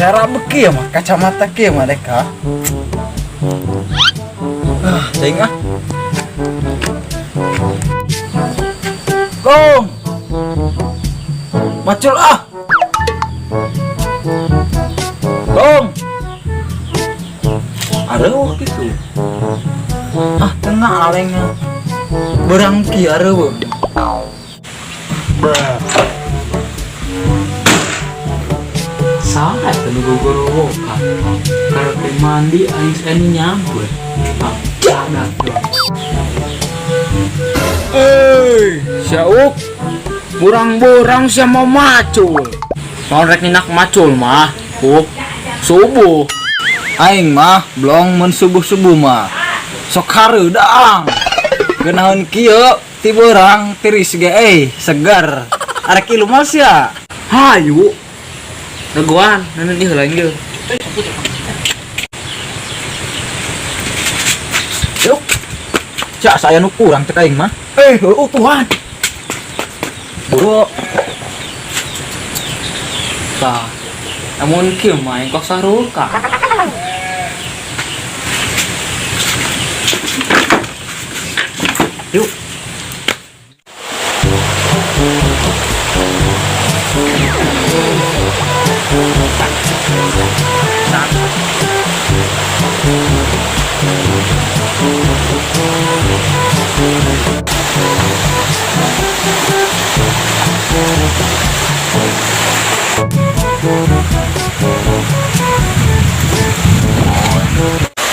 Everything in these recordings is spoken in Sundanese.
Cara beki ya mah kacamata kieu mah deka. Ah, teuing ah. Gong. Macul ah. Gong. Areuh gitu. Ah, tengah alengnya. Berang ki areuh. Saat nu gogorowokan. Karek mandi aing anu nyamper. Ah, jagat dong. Eh, Syauk. Burang-burang sia mau macul. Mau rek nyinak macul mah. Subuh. Aing mah blong mun subuh-subuh mah. Sok hareudang. Geunaheun kieu ti beurang tiris ge euy, segar. Arek ilu mah sia. Hayu. Dagoan, nenek di heula ieu. Yuk. Cak saya nu kurang cek aing mah. Eh, heueuh Tuhan. Buru. Tah. Namun kieu mah aing kok saruka. Yuk.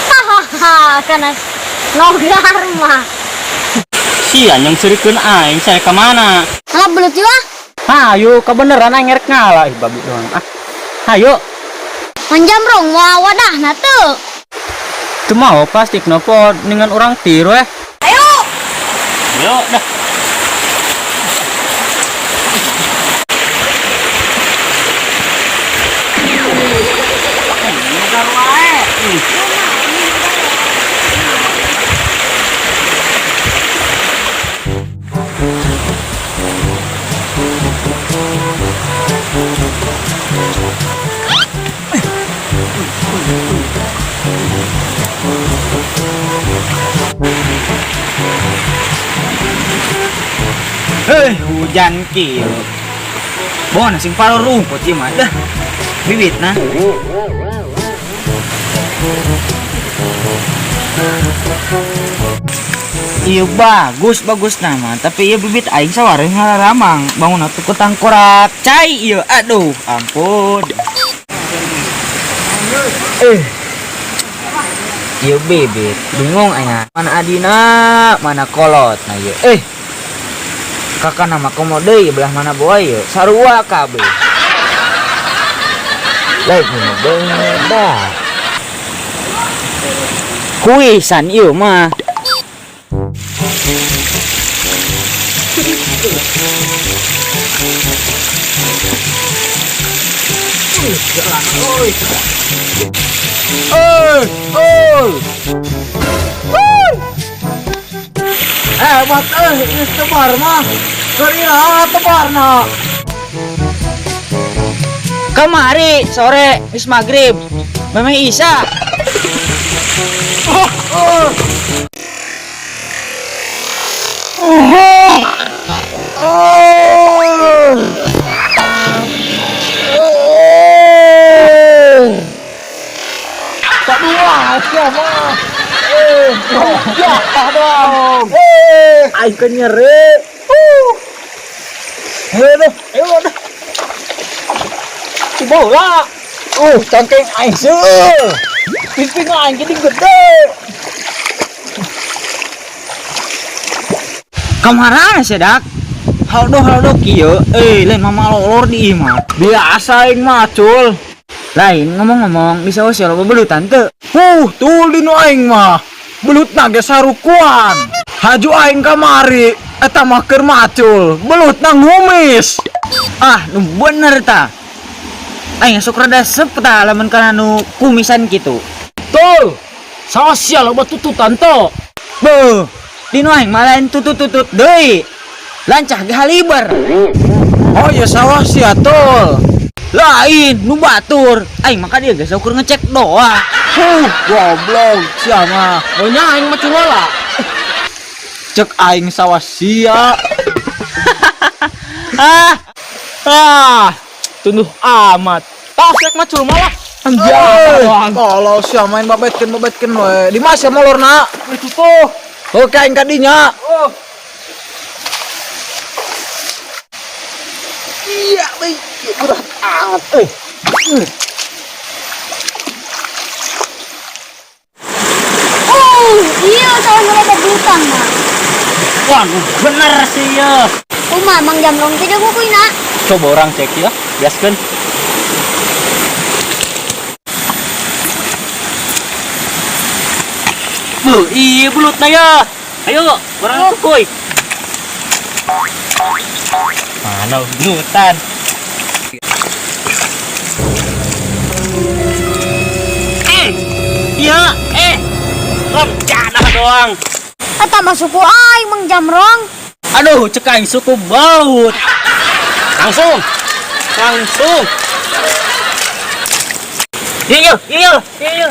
Hahaha, kana nogar mah. Sia yang serikeun aing saya ke mana? Alah belut juga. Hayu kebeneran aing rek ngalah ih babi doang. Ah. Hayu, Manjamrong mau wadah na tuh. teu mau plastik nopo dengan orang tiru eh. Ayo. Yuk dah. Hei, hujan kieu. Bon, sing paro rumput ieu mah dah. Bibitna. Iya bagus bagus nama, tapi iya bibit aing sawareh ngalaramang bangun atuh ku tangkorak cai ieu, aduh ampun. Iya bibit bingung aing mana adina mana kolot nah ieu. Kakak nama komo deui belah mana boy ieu sarua kabeh. Lain beda. Kuisan ieu mah. Eh, oi. Hebat geus tebar mah. Keur iraha tebarna. Kemari sore wis maghrib. Memeh Isa. Oh, oh. Oh. Tak dua siapa? Ya dong. Aing ke nyeri. Ayo deh, ayo deh. Bola. Cangkeng aing seueur. Piping aing jadi gede. Kamarana sih dak? Haldo-haldo kieu, lain mama lolor di imah. Biasa aing macul. Lain ngomong-ngomong di sawah sia loba belutan teu. Tul di nu aing mah. Belutna ge sarukuan. Haju aing kamari eta mah keur macul, belutna ngumis. Ah, nu bener ta. Aing sok rada sep ta lamun kana nu kumisan kitu. Tul. Sawah sia loba tututan to. Beuh, di nu aing mah lain tutut-tutut deui. Lancah ge haliber. Oh ya sawah sia tul. Lain, nu batur. Aing maka dia geus ukur ngecek doang. Huh, goblok sia mah. Oh nya aing mah culola. Cek aing sawah sia. Ah. Ah. Tunduh amat. Tas rek macul malah. Anjay. Kalau sia main babetkeun babetkeun we. Di mana sia molorna? Itu tuh. Oke, aing ka dinya. Oh. Iya, euy, berat amat euy. Oh, iya sawah nu loba belutan mah. Wah, bener sih ya. Kumaha Mang Jamrong teh jago kuina? Coba orang cek ya, biaskan. Bu, iya belut na ya. Ayo, orang kuy. Mana belutan? Iya, rencana doang. Eta mah suku aing Mang Jamrong. Aduh, cek aing suku baut. Langsung. Langsung. Iya, iya, iya.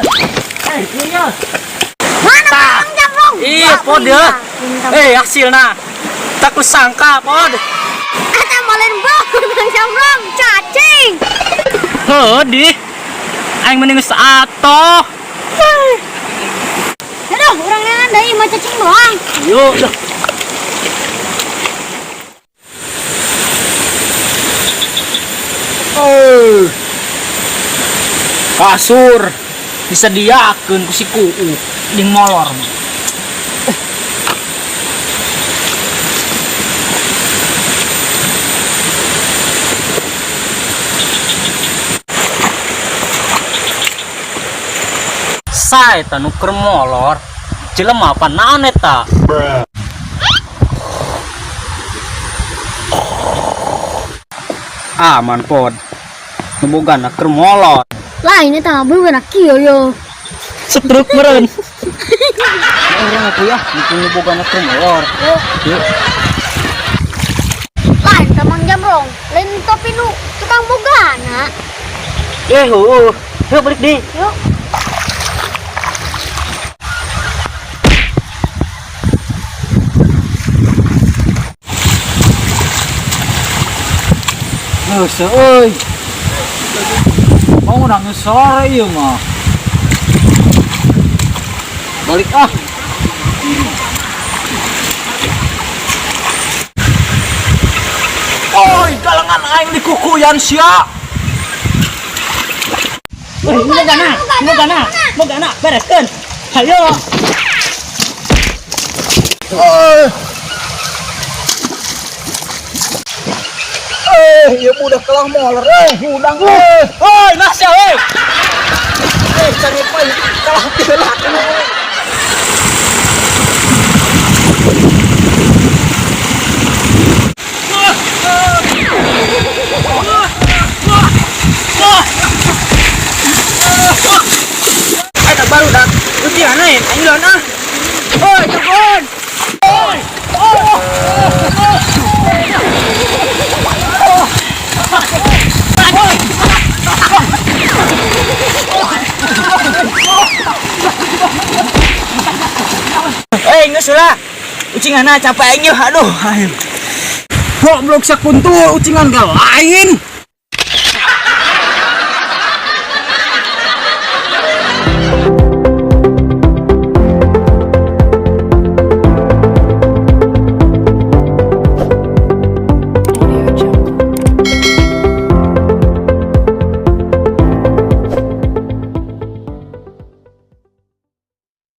Iya. Mana Mang Jamrong? Ih, pod ya. Hasilna. Tak kusangka, pod. Eta mah lain baut Mang Jamrong, cacing. Heuh, di. Aing mending geus atoh. Aduh, urang neangan deui mah cacing doang. Yuk, dah. Oh. Kasur disediakeun ku si kuu jeung molor mah. Sae eta nu keur molor. Jelema apa naon eta? Aman pod. Nu bogana keur molor. Lain eta mah beuna kieu yo. Setruk meureun. Urang atuh ya, nu bogana keur molor. Yuk. Lain eta Mang Jamrong, lain topi nu tukang bogana. Heuh. Yuk balik di. Yuk. Geus euy. Mau nangis sore ieu mah. Balik ah. Oi, galengan aing dikukuyan sia. Wih, mau gana, mau gana, mau gana, bereskeun. Hayo. Ieu budak kalah molor hudang Oi, nah sia euy. Cari pai kalah tiheula. Eta baru dak. Ujian aing lawan ah. Oi, jagoan. Geus lah. Ucingana capek aing yeuh, aduh. Goblok sakuntul ucingan ga lain.